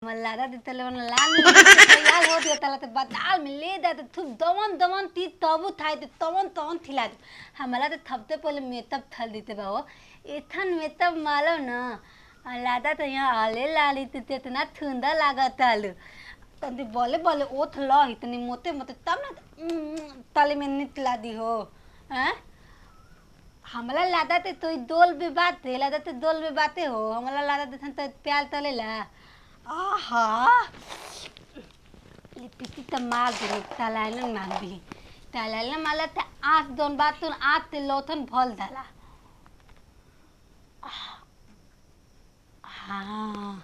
मल्लादा देते ले लाल तैयार हो दिया तला ते बदाल में ले दे थुप दमन दमन ती तबु थाई ते तवन तवन थिला दे। हमला ते थपते पहले मेतब थल देते बा हो एथन मेतब मालो ना लादा तो यहाँ आले लाली ते इतना थुंदा लागत आलू तंदी बोले बोले ओथ ल इतनी मोते मोते तब ना तले में नितला दी हो। हैं हमला लादा ते तो दोल बे बात है लादा ते दोल बे बाते हो हमला लादा ते तो प्याल तले ला। आहा लिपिटी त मार दे तलाइन मार दी तलाइन माला ते आस दोन बात तुन आत ते लोथन भल दला। हाँ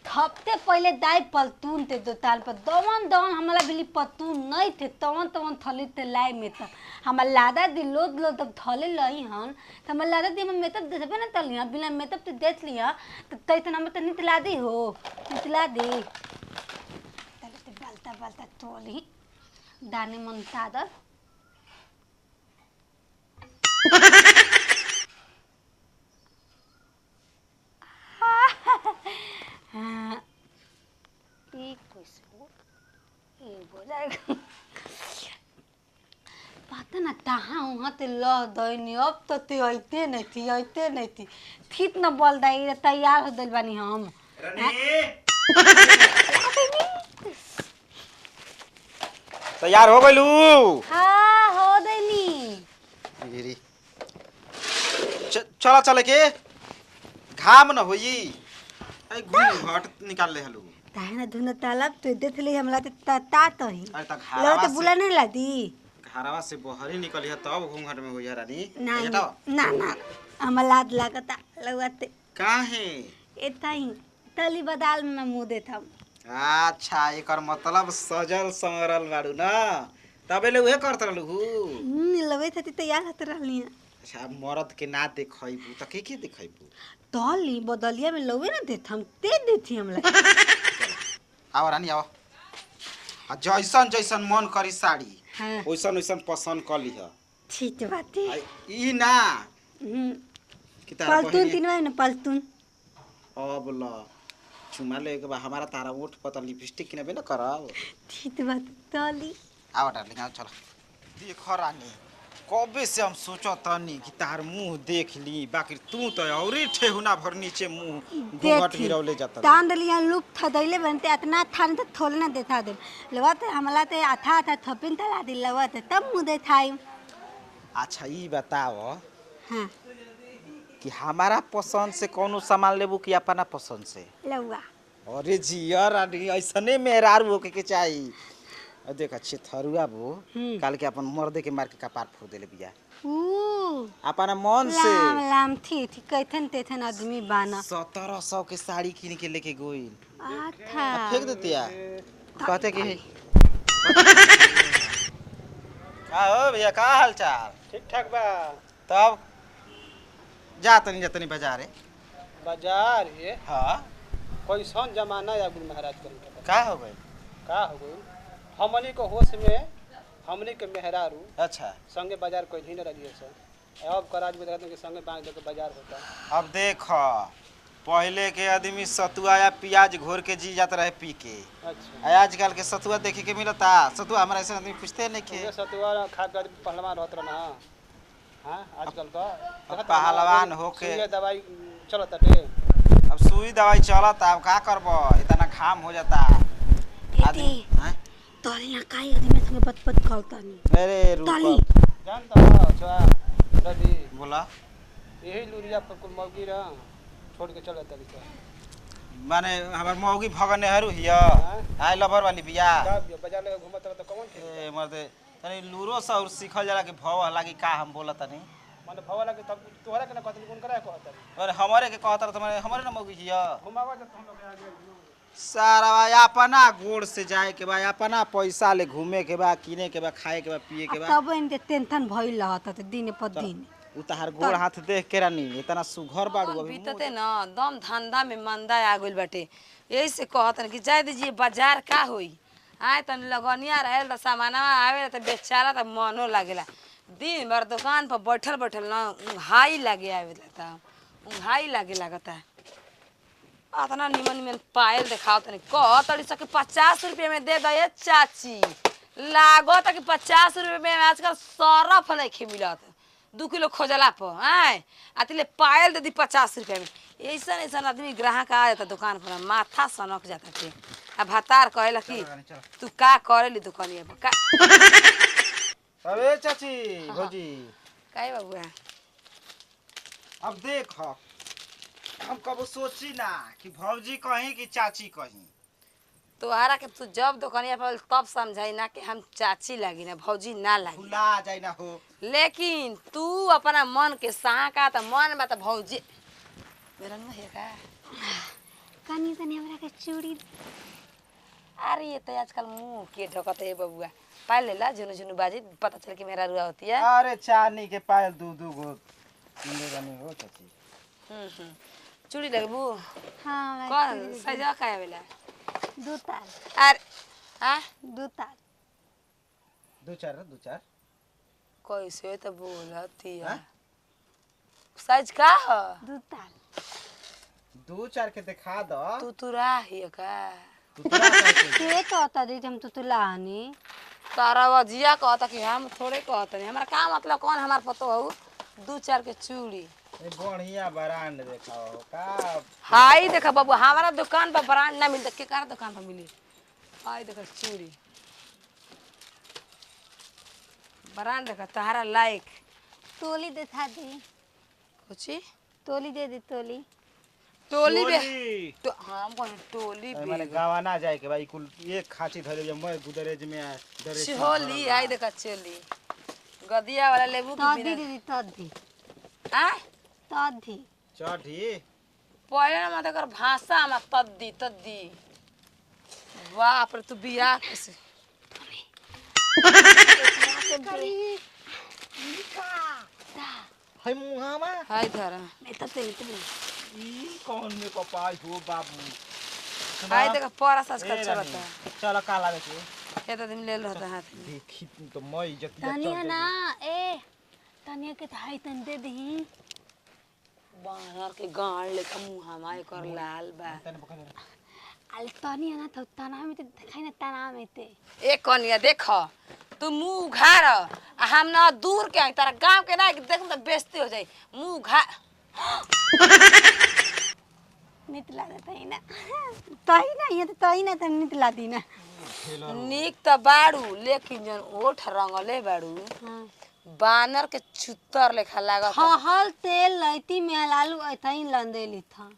थपते पहले दाई पलतून थे दो ताल पर दवन दवन हमारा बिली पतून नहीं थे तवन तवन थली ते लाई में तब हमार लादा दी लोद लोद तब थले लई हन त हमार लादा दी हम मेतब देबे ना तलिया बिना मेतब ते देख लिया त तई त हम त नितला दी हो नितला दी तले ते बलता बलता तोली दाने मन तादर। हाँ ये कैसे हो ये बोला पता ना तहाँ वहाँ ते लह दैनी अब तो ते अइते नहीं थी अइते नहीं थी ठीक न बोल दाई तैयार हो दिल बानी हम। तैयार हो गइलू? हाँ हो दैनी। चला चले के घाम न होई घूंघट निकाल ले हलू ताहे ना धुन तालाब तो देख ले हमला ते ता ता तो ही अरे त लो घरवा तो बुला नहीं लादी घरवा से बहरी निकली है तब घूंघट में होई है रानी। ना ना ना हम लाद लागता लगते काहे एता ही तली बदाल में मुंह देत हम। अच्छा एकर मतलब सजल संवरल बाड़ू ना तबे ले उहे करत रहलू हु लवे थती तैयार होत रहली। अच्छा मर्द के ना देखैबू त के के देखैबू? तली बदलिया में लवे ना देत हम ते देथी हमला। आओ रानी आओ आ जैसन जैसन मन करी साड़ी हाँ। वैसन वैसन पसंद कर लिह। ठीक बाते ई ना कि तारा पलतून तीन ना पलतून अब ल चुमा ले के बा हमारा तारा ओठ पर त लिपस्टिक किनबे न करब। ठीक बात तली आओ डार्लिंग आओ चलो। देख रानी कबे से हम सोचतनी कि तार मुंह देख ली बाकी तू तो औरी ठेहुना भर नीचे मुंह घूंघट गिरौले जाता। तान दलिया लुप था दैले बनते इतना थान त थोले ना देता दे लवत हमला ते आथा आथा थपिन तला दि लवत तब मुंह दे थाई। अच्छा ई बताओ हां कि हमारा पसंद से कोनो सामान लेबू कि अपना पसंद से? लउआ। अरे जिया रानी ऐसने मेहरारू होके के चाही। देख अच्छे थरुआ बो काल के अपन मर्दे के मार के कपार फोड़ देले बिया ऊ अपना मन से लाम लाम थी थी कैथन तेथन आदमी बाना 1700 के साड़ी किन के लेके गोइल आथा फेंक देतिया कहते कि का हो भैया का हाल चाल? ठीक ठाक बा। तब जा तनी बाजारे बाजार ये हां कैसन जमाना या गुरु महाराज करी का हो गइल? का हो गइल हमनी को होश में हमनी के मेहरारू अच्छा संगे बाजार कोई नहीं रही सर अब कराज में के संगे बांध के बाजार होता। अब देख पहले के आदमी सतुआ या प्याज घोर के जी जात रहे पी के। अच्छा आजकल के सतुआ देखे के मिलता? सतुआ हमारा ऐसे आदमी पूछते नहीं के सतुआ खा के आदमी पहलवान रहत रहा। हां आजकल का पहलवान होके दवाई चलत टे अब सुई दवाई चलत अब का करबो इतना घाम हो जाता आदमी। हां तोरी ना काई आदमी संगे बत बत करता नहीं। अरे रुक जानता हो छा रवि बोला यही लुरिया पर कुल मौगी रह छोड़ के चलत तली सर माने हमर मौगी भगने हरू हिया I lover वाली बिया बाजार लगे घुमत रह त कौन ठीक ए मर्दे तनी लूरो सा और सिखल जाला कि भव लागी का हम बोलत तनी माने भव लागी तब तोहरा के ना कहत कोन करे कहत। अरे हमरे के कहत रह माने हमरे ना मौगी हिया घुमावा त हम लोग आगे सारा अपना गोड़ से जाए के बा अपना पैसा ले घूमे के बा किने के बा खाए के बा पिए के बा तब इन टेंशन भइल रहत त दिन पर दिन उ तहार गोड़ हाथ देख के रानी इतना सुघर बाड़ू अभी बीतते ना दम धंधा में मंदा आ गइल बाटे। यही से कहतन कि जाए दीजिए बाजार का होई आए तनी लगनिया रहेल त सामानवा आवेला त बेचारा त मनो लागेला। दिन भर दुकान पर बैठल बैठल ना उंघाई लागे आवे लगता, उंघाई लागे लागता। अतना निमन निमन पायल देखाओ तनी, कह तड़ी सके 50 रुपये में दे दे चाची। लागत कि 50 रुपये में आजकल सरफ नहीं मिलत 2 किलो खोजला पर। आय आतिले पायल दे दी 50 रुपये में। ऐसन ऐसन आदमी ग्राहक आ जाता दुकान पर, माथा सनक जाता थे। आ भतार कहेला कि चलो रानी, चलो। तू का करेली दुकानिया पर का? अरे चाची, भौजी। काहे बबुआ? अब देख, हम कबो सोची ना कि भौजी कहीं कि चाची कहीं। तोहरा के तू जब दुकानिया पर तब समझाई ना कि हम चाची लागी ना, भौजी ना लागी। भुला जाए ना हो। लेकिन तू अपना मन के साका त मन बा त भौजी मेरा नहीं है का? कनी तनी हमरा के चूड़ी। अरे, ये तो आजकल मुंह के ढकत है बबुआ। पायल ले ला, झुनु झुनु बाजी, पता चल कि मेरा रुआ होती है। अरे, चांदी के पायल दू दू गो मिले रानी हो चाची। चूड़ी लगबू? हाँ, हमरा कौन चूड़ी। साइज का आवेला? दू तार। अरे हां। दू तार। दो चार, दो चार। कैसे तो बोलती है? हाँ? साइज का ह? दू तार। दो चार के दिखा दो। तू तुरा ही का? तू तोरा कैसे? के कहता दी हम तुतुलानी? तारा वजिया कहता कि हम थोड़े कहत नहीं, हमारा का मतलब? कौन हमार पतो हो दू चार के चूड़ी? ए, बढ़िया ब्रांड देखाओ का। हाई देखा बाबू, हमारा दुकान पर ब्रांड ना मिलता, केकरा दुकान पर मिली? हाई देखा चूड़ी, ब्रांड देखा तहारा लायक। तोली देखा दी। कुची? तोली दे दी, तोली। टोली बे चोली। तो हम कौन टोली ए, बे? माने गावा ना जाए के भाई, कुल एक खांची धरे जे मैं गुदरेज में आ दरेज में चोली, हाई देखा चोली, गदिया वाला लेबू कि तदी बिना? दीदी, तदी। आ? तदी। चढ़ी। पहले ना मत कर भाषा में तद्दी तद्दी। बाप रे, तू बियाह कैसे करी। है मुहामा। हाय धरा। मैं तो तेरी तो ई कौन में कपाई हो बाबू? हाय देखा, परस आजकल ए, चलता रानी, है। चलो, का लावे के? ये तो आदमी ले रहता हाथ में। देखी तू तो मैं इज्जतिया तनिया चल ना। जाई। ए, तनिया के हाई तन दे दी। बानर के गाड़ लेखा मुंह हमारे कर लाल बा। तने पकड़ ले। अल तनिया ना तो तना में तो दिखाई ना तना में ते। ए कनिया, देख, तू मुंह उघार आ हम ना दूर के आई, तारा गांव के ना देख तो बेइज्जती हो जाई। मुंह उघा। नित ला देता ही ना, तही ना, ये तो तही ना, तन नित ला दी ना। निक त बाड़ू, लेकिन जन ओठ रंगले बाड़ू, हां। बानर के छुतर लेखा लागत। हल तेल लैती में हलालू ऐतही लंदेली था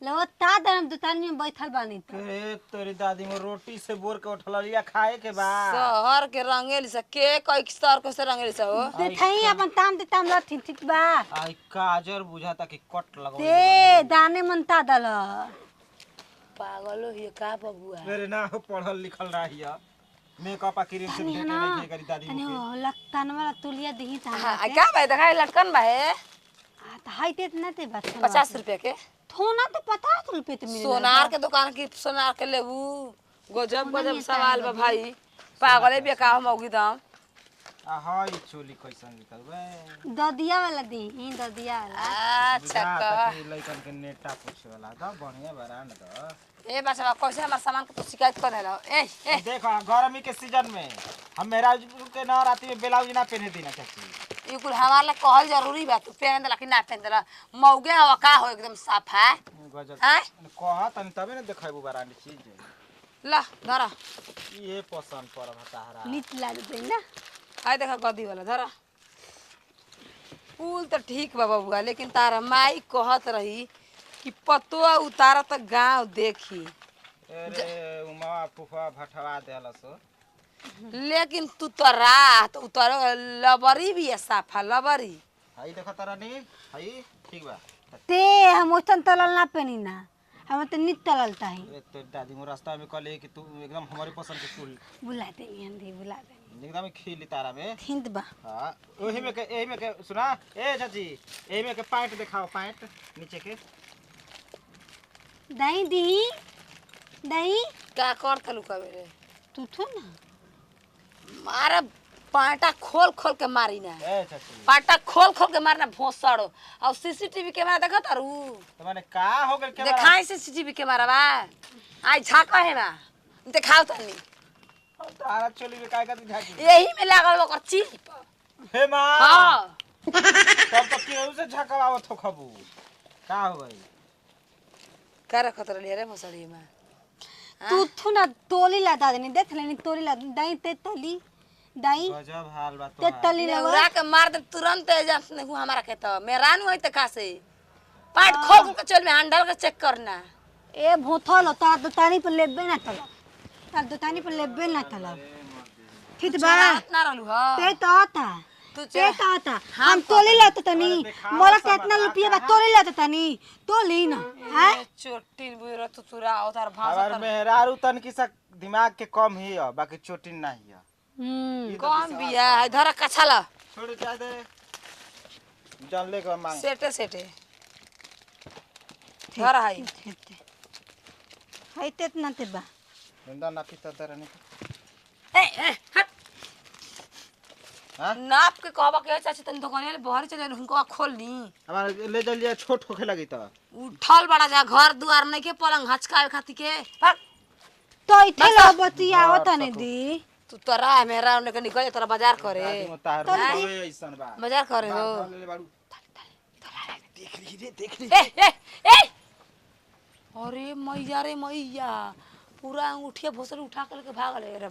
लो ता दम दुकान में बैठल बानी त। ए तोरी दादी में रोटी से बोर के उठल लिया खाए के बा। शहर के रंगेली से के कई सर कैसे रंगेली से हो? देथई अपन ताम दे ताम लथिन, ठीक बा। आई काजर बुझाता कि कट लगो। ते दाने मनता दल। पागलो हिय का बबुआ? मेरे ना हो, पढ़ल लिखल रही है, मेकअप आ क्रीम से तनी भेटे ना नहीं करी दादी तनी मुके। हो लखतन वाला तुलिया दही ता। हाँ, का भाई देखा, लटकन बा है। आ त हाइते ना ते बात। 50 रुपया के। थोना तो 50 रुपए ते मिले। सोनार के दुकान की सोनार के लेबू? गजब गजब सवाल बा भाई, पागले बे का हम औगी दाम। आ हई चोली कैसन निकल बे? ददिया वाला दी, ददिया वाला। अच्छा। बुझाता कह। कि लइकन के नेटा पूछे वाला द, बढ़िया ब्रांड द। ए बचवा, कैसे हमार सामान के तू शिकायत कर देला? ए ए। देखो, गर्मी के सीजन में हम मेहराज के ना राती में ब्लाउज ना पहने देना चाची। ई कुल हमार ला कहल जरूरी बा? तू पहन देला कि ना पहन देला? मौगे हवा का हो, एकदम साफ है। गजब। हैं? कह तनी तबे ना देखेबू ब्रांड चीज। ला धरा। ये पसंद पड़ल ताहरा। नित ला दे ना। आइ देखा, गदी वाला धरा। कुल तो ठीक बा बबुआ, लेकिन तारा माई कहत रही कि पतोआ उतारा त गांव देखी। अरे, उमा फुफा भटवा देलस। लेकिन तू तो रात उतर लबरी भी है, साफा लबरी। हई देखो तारा नी, हई ठीक बा। ते हम ओसन तलल ना पेनी ना, हम तो नित तलल ताही। अरे तो दादी मोर रास्ता में कहले कि तू एकदम हमारे पसंद के कुल बुला दे अंधी, बुला दे। एकदम खिली तारा में। हिंद बा। हाँ, ओही में के, एही में के। सुना ए चाची, एही में के पैंट दिखाओ, पैंट नीचे के। दही दी, दही। का कर तलु कबे रे? तू थो ना। मारा पाटा खोल खोल के मारी ना। ए चाची, पाटा खोल खोल के मारना भोसड़ो। और सीसीटीवी कैमरा देखत तारू? तो माने का हो गेल कैमरा? देखाई सीसीटीवी कैमरा बा, आई झाका है ना, देखाओ तनी। तारा चोली में काय खातिर झाकी? यही में लागल ओकर चिप। हे मां, हाँ। तब तो केहू से झकवावत हो खबू। का हो गई? का रखत रहली रे भोसड़ी में? तू थू ना तोली ला देनी, देख लेनी तोली ला दाई ते तली दाई गजब हाल बा ते तोहार। तली लगा। उड़ा के मार दे तुरंत, जा नहीं हमारा के तो मेहरान होई त खासे पाट खोल के चल में हैंडल के चेक करना। ए भोथल तार दुतानी पर लेबे ना तलब, तार दुतानी पर लेबे ना तलब। ठीक बा। चोरात ना रहलू ह। ते तो आता तू ते तो आता। हाँ, हम तोली लाते तनी, देखावा मोला सामान, के इतना रुपया बा, कहाँ? तोली लाते तनी, तोली ना हैं। चोटिन बुरा तू चुरा अवतार भाषा हमार तर मेहरारू तनकी सा दिमाग के कम ही है, बाकी चोटिन नहीं है। हम्म। कम बिया है धरा कछाला। छोड़ जा दे, जान ले के मांग। सेटे सेटे धरा है। है ते इतना ते बा। निंदा ना पीता दरने। ए ए हट। हां? नाप के कहबा के चाची तन दुकान ले बहरी चले हुनका खोल ली। हमार ले चल छोट होखे लगी त। उठल बड़ा जा घर दुआर नहीं के पलंग हचकावे खातिर के भाग। तो इथे बस। ला बतियावत तनी दी। तू तोरा मेरा उन्हें के निकल तोरा बाजार करे। आदमी तार होवे ऐसन बा। बाजार करे हो। बाल ले बाड़ू। देख ली रे, देख ली। ए ए ए, अरे मैया रे मैया, पूरा अंगूठिया भोसड़ी उठा के लेके भागल रे।